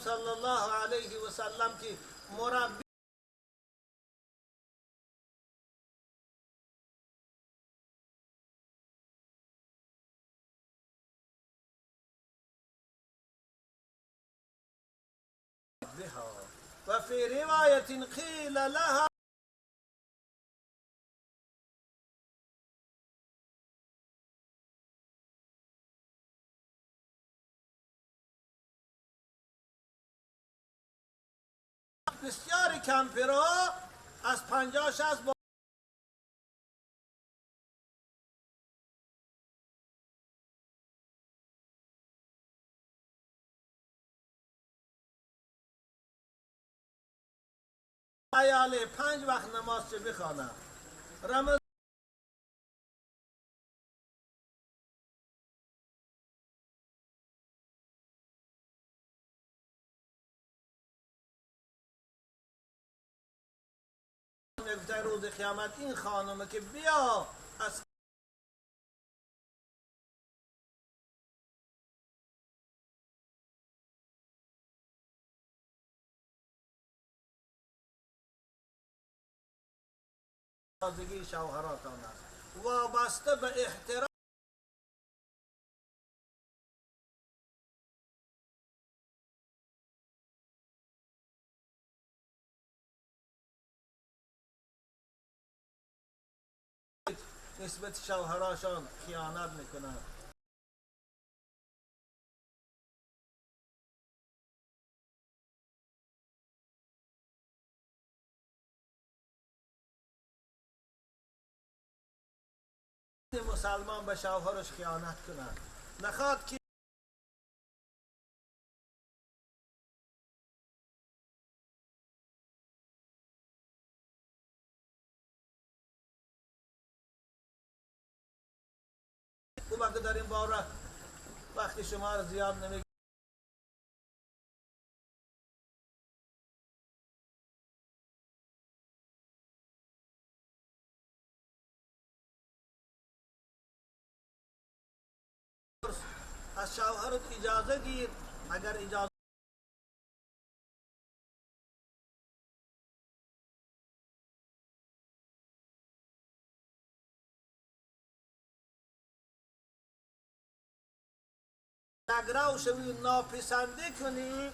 صلی الله علیه و سلم که مربی بها و فی روایت قیل لها بسیاری کمپرها از 50-60 با ایاله 5 وقت نماز چه بخوانم. رمضان میگفت روز قیامت این خانمه که بیا از تازگی شوهراتان است وابسته به احترام نسبت شوهراشان خیانت میکنند. مسلمان به شوهرش خیانت کند نخواد که او در این باره وقتی شما رو زیاد نمی از شوهرت اجازه گیر، اگر اجازه نگرو شوی ناپسنده کنی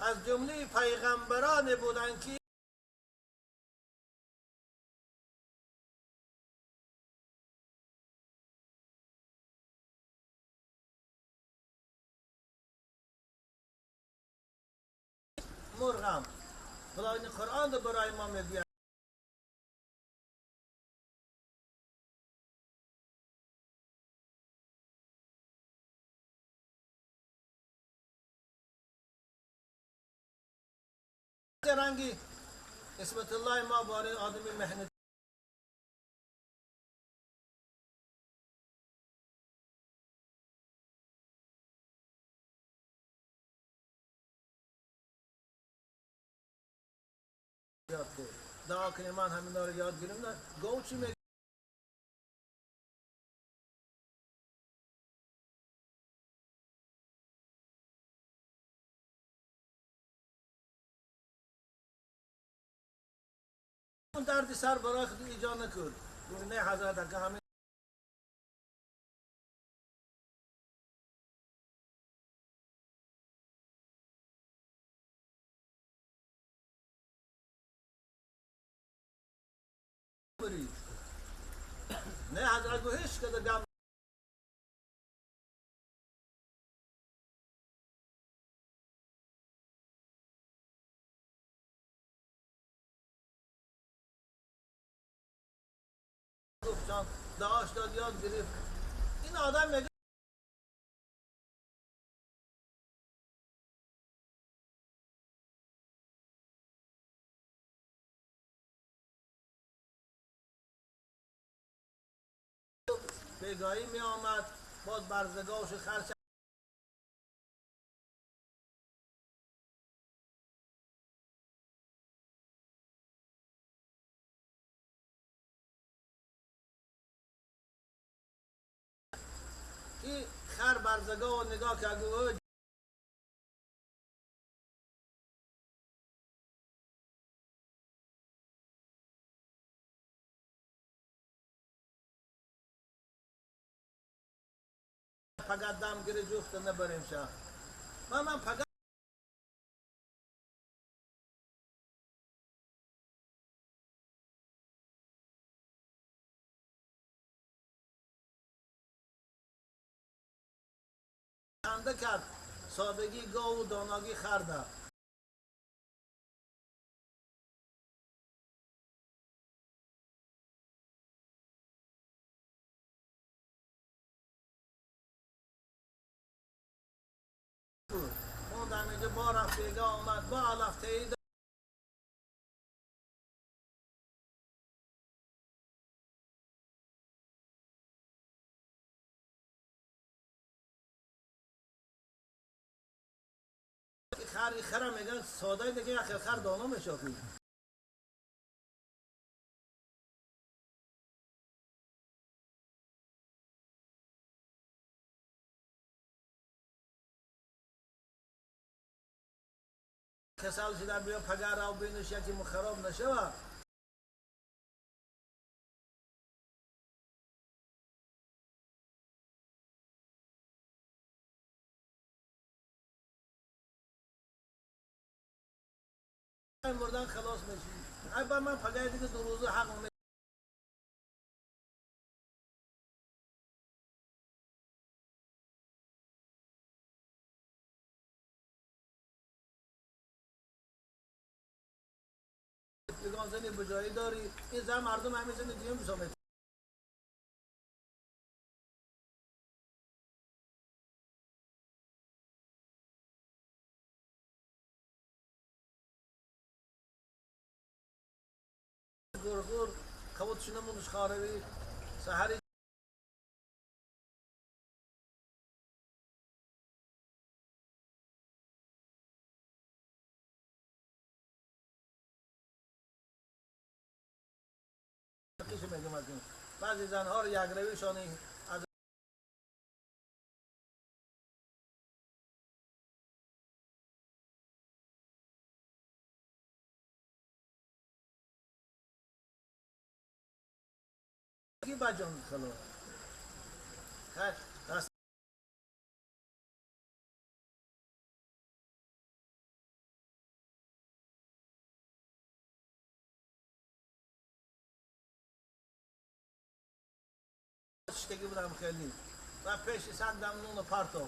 از جمله پیغمبران بودند که مرغم خدا این قرآن رو برای ما میگوید. رنگی اسمت الله ما باره آدمی محنت یاد کرد. دعا کنیم من همینا رو یاد گیریم. نه گو چی میگه؟ اون دردی سر برای خود ایجاد نکرد. نه حضرت که همین نه حضرت گفت هیچ کده گم گفت جان دعاش داد یاد گرفت. این آدم میگه بگاهی می آمد باز برزگاهش خرچ خزگاه و نگاه که گفت فقط دم گیره جفت نبریم شه من فقط خنده کرد سادگی گاو و داناگی خرده موندم اینجا با رفت آمد با علف تایید خر خره میگن ساده دیگه اخر خر دانا میشه. کسال شده بیا پگر رو بینش یکی مخراب نشه. مردن خلاص میشی. ای با من پگر دیگه دو روزه حق یگان زنی بجایی داری این زن مردم همین زنی دیگه میسامه. گرگور کبوتشونه مونش خاربی سحری بعضی زنها رو یک رویشان از کی بجان خلو خیر شکلی بودم خیلی و پیش صد دم نون پرتو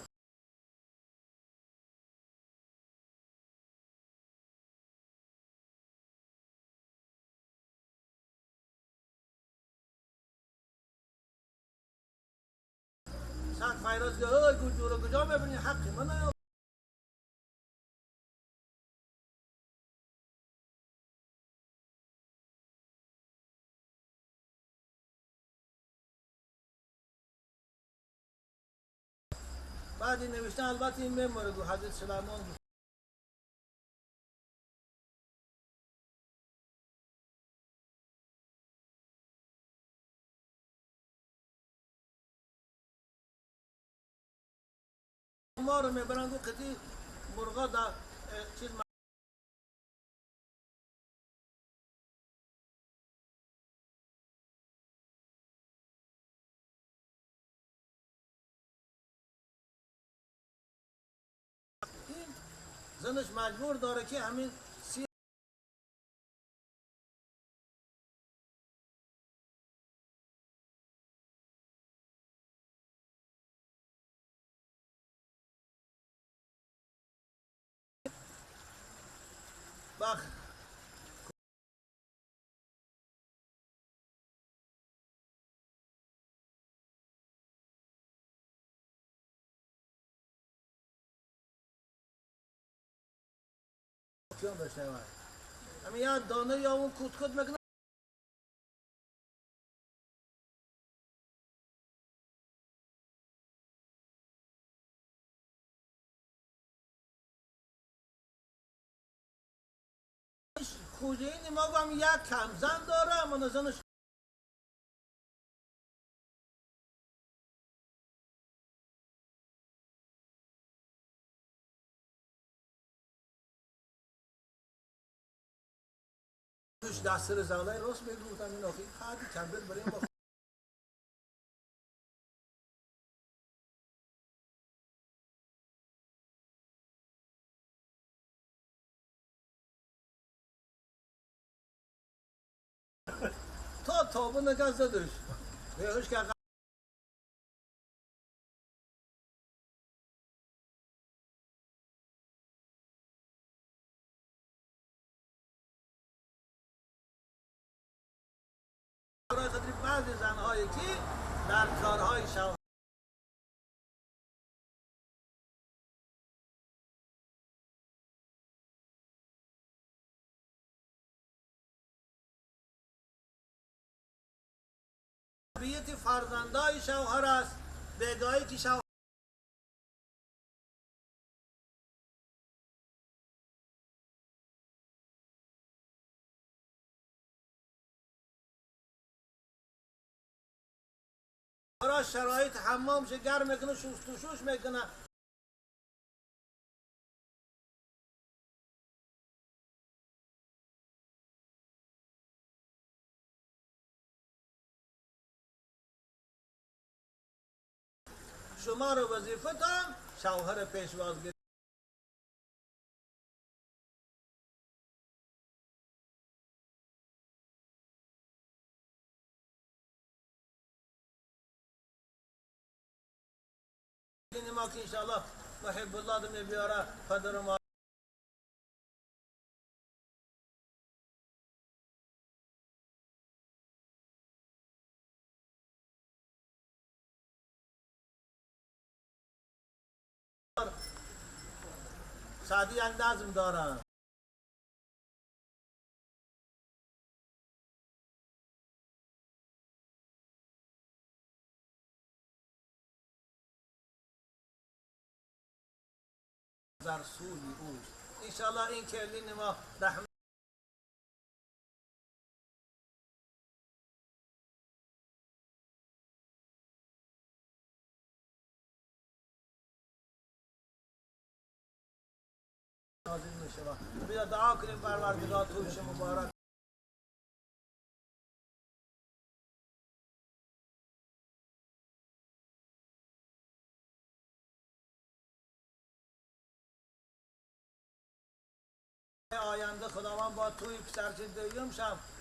صد فیروز گفت ای گوجورو کجا میبینی حقی من بعد این نوشته البته این میماره گو حضرت سلیمان گفت ما رو میبرن گو قطعی مرغا در چیز زنش مجبور داره که همین سی بخ داشته باید همین یه دانه یا اون کود کود میکنه خوجه این ما هم یک کم زن داره اما زنش توش دست رزالای راست میگفتم این آخه قدی کمبر بریم با تا تابو نگزده دوش بهش که بعضی زنهایی که در کارهای شوهر تربیت فرزندای شوهر است، بگاهی که شوهر شرایط حمامش گرم میکنه، شست و شوش میکنه. شما رو وظیفه تان شوهر پیشواز گرفت. ما که انشاءالله محب الله می بیاره پدر و سعدی اندازم دارن. رسولی اوست. انشاءالله این کلین ما رحمت نازل میشه. بیا دعا کنیم پروردگار توش مبارک آینده خداوند با توی پسرچه دویم شم